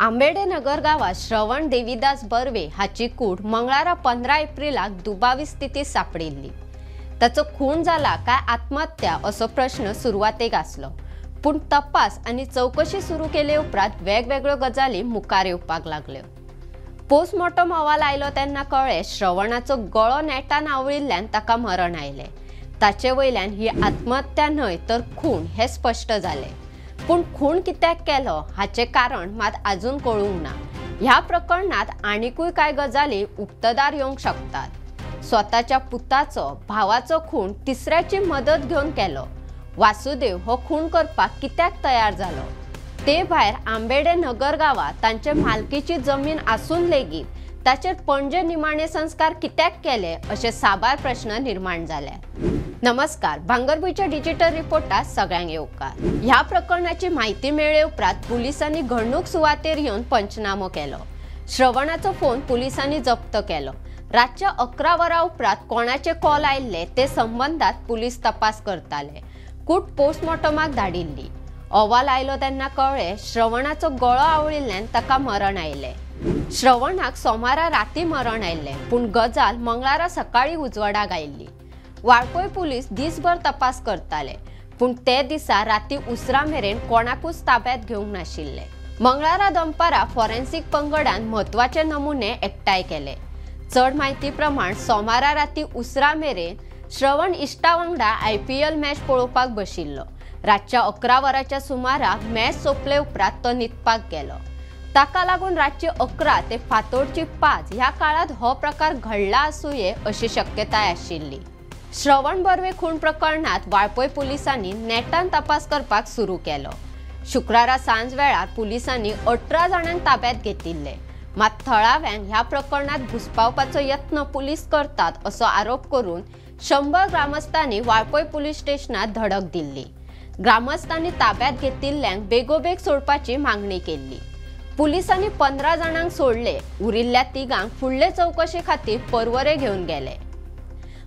आंबेडे नगर गांवांत श्रवण देविदास बर्वे हाची कूड मंगळारा 15 एप्रिलाक दुबावी स्थितीत सापडिल्ली. ताचो खून जाला काय आत्महत्या असो प्रश्न सुरवातेक आसलो, पूण तपास आनी चवकशी सुरू केले उपरांत वेगवेगळ्यो गजाली मुखार येवपाक लागल्यो. पोस्टमॉर्टम अहवाल आयलो तेन्ना कळ्ळें श्रवणाचो गळो नेटान आवळिल्ल्यान ताका मरण आयलें. ताचे वयल्यान ही आत्महत्या न्हय तर खून हें स्पश्ट जालें. पूण खून कित्याक केलो हाचें कारण मात अजून कळूंक ना. ह्या प्रकरणांत आनिकूय कांय गजाली उक्तदार येवंक शकतात. स्वताच्या पुताचो भावाचो खून तिसऱ्याची मदत घेवन केलो. वासुदेव हो खून करपाक कित्याक तयार जालो? ते भायर आंबेडे नगर गांवांत तांचे मालकीची जमीन आसून लेगीत ताचेर पणजे निमाणे संस्कार कित्याक केले अशे साबार प्रश्न निर्माण जाले. नमस्कार, भांगरभूंयच्या डिजिटल रिपोर्टात सगळ्यांक येवकार. ह्या प्रकरणाची म्हायती मेळ्ळे उपरांत पुलिसांनी घडणूक सुवातेर येवन पंचनामो केलो. श्रवणाचो फोन पुलिसांनी जप्त केलो. रातच्या 11 वरां उपरांत कोणाचे कॉल आयिल्ले ते संबंदात पुलीस तपास करताले. कूड पोस्टमॉर्टमाक धाडिल्ली. अहवाल आयलो तेन्ना कळ्ळें श्रवणाचो गळो आवळिल्ल्यान ताका मरण आयलें. श्रवणाक सोमारा राती मरण आयिल्लें, पूण गजाल मंगळारा सकाळीं उजवाडाक आयिल्ली. वाळपय पुलीस दिसभर तपास करताले, पूण ते दिसा राती उसरां मेरेन कोणाकूच ताब्यांत घेवंक नाशिल्ले. मंगळारा दनपारां फॉरेन्सिक पंगडान म्हत्वाचे नमुने एकठांय केले. चड म्हायती प्रमाण सोमारा राती उसरां मेरेन श्रवण इश्टा वांगडा IPL match पळोवपाक बशिल्लो. रातच्या 11 वरांच्या सुमाराक मॅच सोंपले उपरांत तो न्हिदपाक गेलो. ताका लागून रातची 11 ते फांतोडची 5 ह्या काळांत हो प्रकार घडला आसुये अशी शक्यताय आशिल्ली. श्रवण बर्वे खून प्रकरणांत वाळपय पुलिसांनी नेटान तपास करपाक सुरू केलो. शुक्रारा सांज वेळार पुलिसांनी 18 जाणांक ताब्यांत घेतिल्ले. मात थळाव्यांक ह्या प्रकरणांत घुस्पावपाचो यत्न पुलीस करतात असो आरोप करून 100 ग्रामस्थांनी वाळपय पुलीस स्टेशनात धडक दिल्ली. ग्रामस्थांनी ताब्यांत घेतिल्ल्यांक बेगोबेग सोडपाची मागणी केल्ली. पुलिसांनी 15 जाणांक सोडले. उरिल्ल्या 3 फुडले चवकशे खातीर पर्वरे घेवन गेले.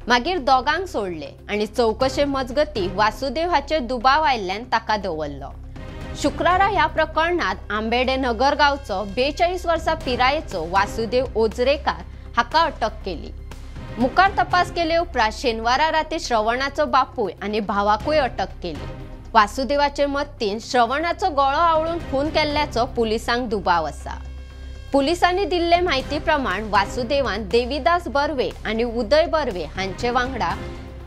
मागीर 2 सोडले आनी चवकशे मजगती वासुदेव हाचेर दुबाव आयिल्ल्यान ताका दवरलो. शुक्रारा ह्या प्रकरणांत आंबेडे नगर गांवचो 42 वर्सां पिरायेचो वासुदेव ओजरेकार हाका अटक केली. मुखार तपास केले उपरांत शेनवारा राती श्रवणाचो बापूय आनी भावाकूय अटक केली. वासुदेवाचे मत्तीन श्रवणाचो गळो आवळून खून केल्ल्याचो पुलिसांक दुबाव आसा. पुलिसांनी दिल्ले म्हायती प्रमाण वासुदेवान देविदास बर्वे आनी उदय बर्वे हांचे वांगडा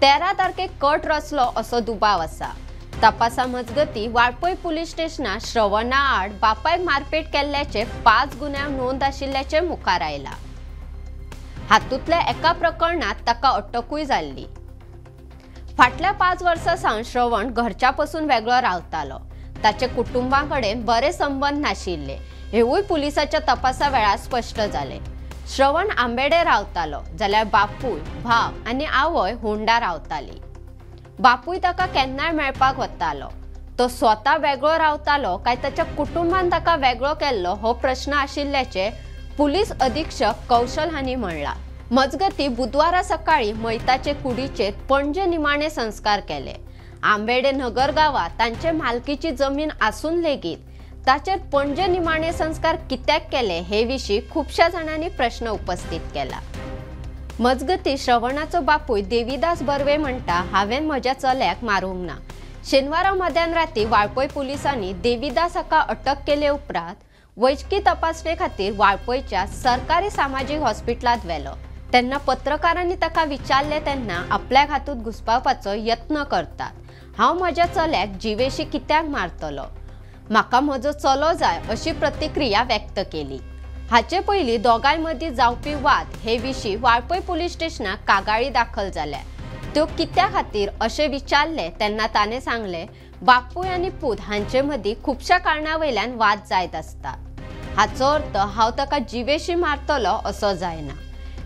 13 तारखेक कट रचलो असो दुबाव आसा. तपासा मजगती वाळपय पुलीस स्टेशनात श्रवणा आड बापायक मारपेट केल्ल्याचे 5 गुन्यांव नोंद आशिल्ल्याचे मुखार आयला. हातूंतल्या एका प्रकरणात ताका अटकूय जाल्ली. फाटल्या 5 वर्सां सावन श्रवण घरच्या पसून वेगळो रावतालो. ताचे कुटुंबा कडेन बरे संबंद नाशिल्ले हेवूय पुलिसाच्या तपासा वेळार स्पश्ट जालें. श्रवण आंबेडे रावतालो जाल्यार बापूय, भाव आनी आवय होंडा रावताली. बापूय ताका केन्नाय मेळपाक वतालो. तो स्वता वेगळो रावतालो काय ताच्या कुटुंबान ताका वेगळो केल्लो हो प्रश्न आशिल्ल्याचें पुलीस अधीक्षक कौशल हांणी म्हणलां. मजगती बुधवारा सकाळी मयताचे कुडीचेर पणजे निमाणे संस्कार केले. आंबेडे नगर गांवांत तांचे मालकीची जमीन आसून लेगीत ताचेर पणजे निमाणे संस्कार कित्याक केले हे विशीं खुबश्या जाणांनी प्रश्न उपस्थित केला. मजगती श्रवणाचो बापूय देविदास बर्वे म्हणटा, हांवें म्हज्या चल्याक मारूंक ना. शेनवारा मध्यान राती वाळपय पुलिसांनी देविदास हाका अटक केले उपरांत वैजकी तपासणे खातीर वाळपयच्या सरकारी सामाजीक हॉस्पिटलांत व्हेलो. तेन्ना पत्रकारांनी ताका विचारलें तेन्ना आपल्याक हातूंत घुस्पावपाचो यत्न करतात. हांव म्हज्या चल्याक जिवेशी कित्याक मारतलो? म्हाका म्हजो चलो जाय अशी प्रतिक्रिया व्यक्त केली. हाचे पयलीं दोगांय मदीं जावपी वाद हे विशीं वाळपय पुलीस स्टेशनाक कागाळी दाखल जाल्या. त्यो कित्या खातीर अशें विचारलें तेन्ना ताणें सांगलें, बापूय आनी पूत हांचे मदीं खुबश्या कारणां वयल्यान वाद जायत आसता. हाचो अर्थ हांव ताका जिवेशी मारतलो असो जायना.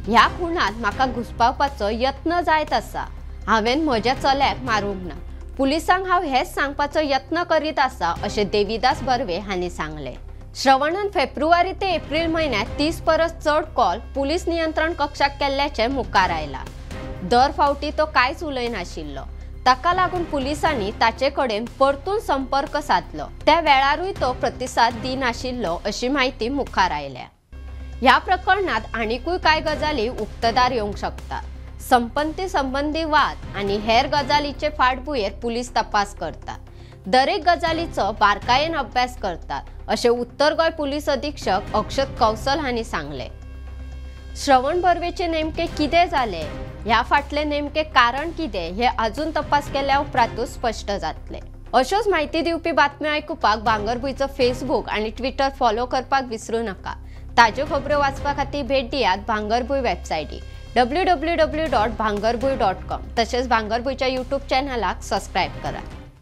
ह्या खुणांत म्हाका घुस्पावपाचो यत्न जायत आसा. हांवें म्हज्या चल्याक मारूंक ना. पुलिसांक हांव हेंच सांगपाचो यत्न करीत आसा अशें देविदास बर्वे हांणी सांगलें. श्रवणान फेब्रुवारी ते एप्रिल म्हयन्यांत 30 परस चड कॉल पुलीस नियंत्रण कक्षाक केल्ल्याचें मुखार आयलां. दर फावटी तो कांयच उलयनाशिल्लो. ताका लागून पुलिसांनी ताचे कडेन परतून संपर्क साधलो. त्या वेळारूय तो प्रतिसाद दिनाशिल्लो अशी म्हायती मुखार आयल्या. ह्या प्रकरणात आनीकूय कांय गजाली उक्तदार येवंक शकतात. संपत्ती संबंदी वाद आनी हेर गजालीचे फाटभुंयेर पुलीस तपास करतात. दरेक गजालीचो बारकायेन अभ्यास करतात अशें उत्तर गोंय पुलीस अधीक्षक अक्षत कौसल हांणी सांगलें. श्रवण बर्वेचे नेमके कितें जालें, ह्या फाटलें नेमके कारण कितें हें अजून तपास केल्या उपरांतूच स्पश्ट जातलें. अश्योच म्हायती दिवपी बातम्यो आयकुपाक भांगरभूंयचो फेसबूक आनी ट्विटर फॉलो करपाक विसरूं नाका. ताज्यो खबऱ्यो वाचपा खातीर भेट दियात भांगरभूंय वेबसायटीक www.bhangarbhuy.com तशेंच भांगरभूंयच्या यूट्यूब चॅनलाक सबस्क्रायब करात.